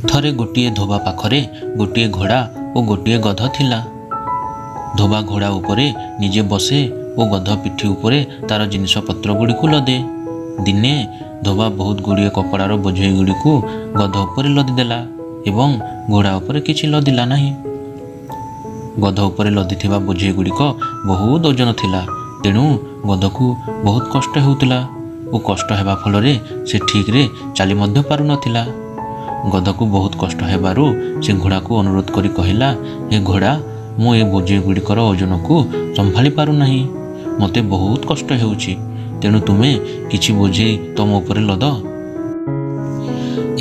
ଥରେ ଗୋଟିଏ ଧୋବା ପାଖରେ ଗୋଟିଏ ଘୋଡ଼ା ଓ ଗୋଟିଏ ଗଧ ଥିଲା। ଧୋବା ଘୋଡ଼ା ଉପରେ ନିଜେ ବସେ ଓ ଗଧ ପିଠି ଉପରେ ତାର ଜିନିଷପତ୍ର ଗୁଡ଼ିକୁ ଲଦେ। ଦିନେ ଧୋବା ବହୁତ ଗୁଡ଼ିଏ କପଡ଼ାର ବୋଝେଇ ଗୁଡ଼ିକୁ ଗଧ ଉପରେ ଲଦିଦେଲା ଏବଂ ଘୋଡ଼ା ଉପରେ କିଛି ଲଦିଲା ନାହିଁ। ଗଧ ଉପରେ ଲଦିଥିବା ବୋଝେଇ ଗୁଡ଼ିକ ବହୁତ ଓଜନ ଥିଲା, ତେଣୁ ଗଧକୁ ବହୁତ କଷ୍ଟ ହେଉଥିଲା ଓ କଷ୍ଟ ହେବା ଫଳରେ ସେ ଠିକ୍ରେ ଚାଲି ମଧ୍ୟ ପାରୁନଥିଲା। ଗଧକୁ ବହୁତ କଷ୍ଟ ହେବାରୁ ସେ ଘୋଡ଼ାକୁ ଅନୁରୋଧ କରି କହିଲା, ହେ ଘୋଡ଼ା, ମୁଁ ଏ ବୋଝେଇ ଗୁଡ଼ିକର ଓଜନକୁ ସମ୍ଭାଳି ପାରୁନାହିଁ, ମୋତେ ବହୁତ କଷ୍ଟ ହେଉଛି, ତେଣୁ ତୁମେ କିଛି ବୋଝେଇ ତମ ଉପରେ ଲଦ।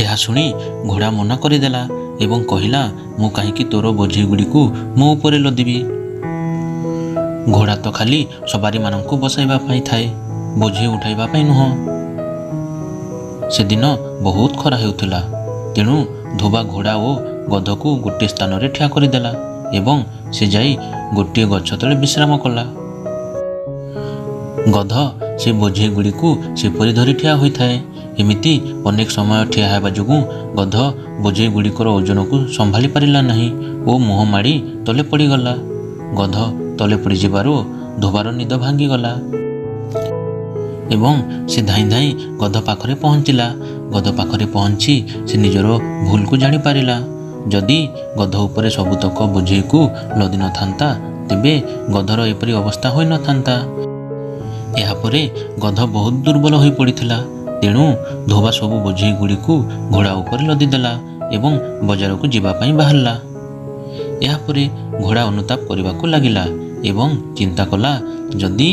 ଏହା ଶୁଣି ଘୋଡ଼ା ମନା କରିଦେଲା ଏବଂ କହିଲା, ମୁଁ କାହିଁକି ତୋର ବୋଝେଇ ଗୁଡ଼ିକୁ ମୋ ଉପରେ ଲଦିବି? ଘୋଡ଼ା ତ ଖାଲି ସବାରିମାନଙ୍କୁ ବସାଇବା ପାଇଁ ଥାଏ, ବୋଝେଇ ଉଠାଇବା ପାଇଁ ନୁହଁ। ସେଦିନ ବହୁତ ଖରା ହେଉଥିଲା, ତେଣୁ ଧୋବା ଘୋଡ଼ା ଓ ଗଧକୁ ଗୋଟିଏ ସ୍ଥାନରେ ଠିଆ କରିଦେଲା ଏବଂ ସେ ଯାଇ ଗୋଟିଏ ଗଛ ତଳେ ବିଶ୍ରାମ କଲା। ଗଧ ସେ ବୋଝେଇ ଗୁଡ଼ିକୁ ସେପରି ଧରି ଠିଆ ହୋଇଥାଏ। ଏମିତି ଅନେକ ସମୟ ଠିଆ ହେବା ଯୋଗୁଁ ଗଧ ବୋଝେଇ ଗୁଡ଼ିକର ଓଜନକୁ ସମ୍ଭାଳି ପାରିଲା ନାହିଁ ଓ ମୁହଁ ମାଡ଼ି ତଳେ ପଡ଼ିଗଲା। ଗଧ ତଳେ ପଡ଼ିଯିବାରୁ ଧୋବାର ନିଦ ଭାଙ୍ଗିଗଲା ଏବଂ ସେ ଧାଇଁ ଧାଇଁ ଗଧ ପାଖରେ ପହଞ୍ଚିଲା। ଗଧ ପାଖରେ ପହଞ୍ଚି ସେ ନିଜର ଭୁଲକୁ ଜାଣିପାରିଲା। ଯଦି ଗଧ ଉପରେ ସବୁତକ ବୋଝେଇକୁ ଲଦି ନଥାନ୍ତା, ତେବେ ଗଧର ଏପରି ଅବସ୍ଥା ହୋଇନଥାନ୍ତା। ଏହାପରେ ଗଧ ବହୁତ ଦୁର୍ବଳ ହୋଇପଡ଼ିଥିଲା, ତେଣୁ ଧୋବା ସବୁ ବୋଝେଇ ଗୁଡ଼ିକୁ ଘୋଡ଼ା ଉପରେ ଲଦିଦେଲା ଏବଂ ବଜାରକୁ ଯିବା ପାଇଁ ବାହାରିଲା। ଏହାପରେ ଘୋଡ଼ା ଅନୁତାପ କରିବାକୁ ଲାଗିଲା ଏବଂ ଚିନ୍ତା କଲା, ଯଦି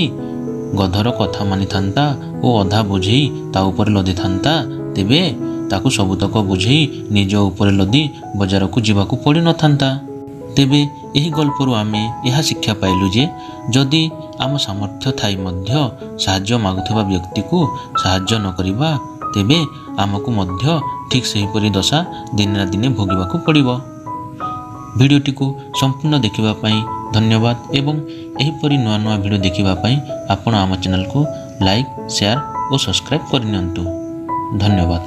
ଗଧର କଥା ମାନିଥାନ୍ତା ଓ ଅଧା ବୋଝେଇ ତା ଉପରେ ଲଦିଥାନ୍ତା, ତେବେ ତାକୁ ସବୁତକ ବୋଝେଇ ନିଜ ଉପରେ ଲଦି ବଜାରକୁ ଯିବାକୁ ପଡ଼ିନଥାନ୍ତା। ତେବେ ଏହି ଗଳ୍ପରୁ ଆମେ ଏହା ଶିକ୍ଷା ପାଇଲୁ ଯେ ଯଦି ଆମ ସାମର୍ଥ୍ୟ ଥାଇ ମଧ୍ୟ ସାହାଯ୍ୟ ମାଗୁଥିବା ବ୍ୟକ୍ତିକୁ ସାହାଯ୍ୟ ନ କରିବା, ତେବେ ଆମକୁ ମଧ୍ୟ ଠିକ୍ ସେହିପରି ଦଶା ଦିନେ ନା ଦିନେ ଭୋଗିବାକୁ ପଡ଼ିବ। ଭିଡ଼ିଓଟିକୁ ସମ୍ପୂର୍ଣ୍ଣ ଦେଖିବା ପାଇଁ ଧନ୍ୟବାଦ ଏବଂ ଏହିପରି ନୂଆ ନୂଆ ଭିଡ଼ିଓ ଦେଖିବା ପାଇଁ ଆପଣ ଆମ ଚ୍ୟାନେଲକୁ ଲାଇକ୍, ସେୟାର ଓ ସବସ୍କ୍ରାଇବ୍ କରିନିଅନ୍ତୁ। ଧନ୍ୟବାଦ।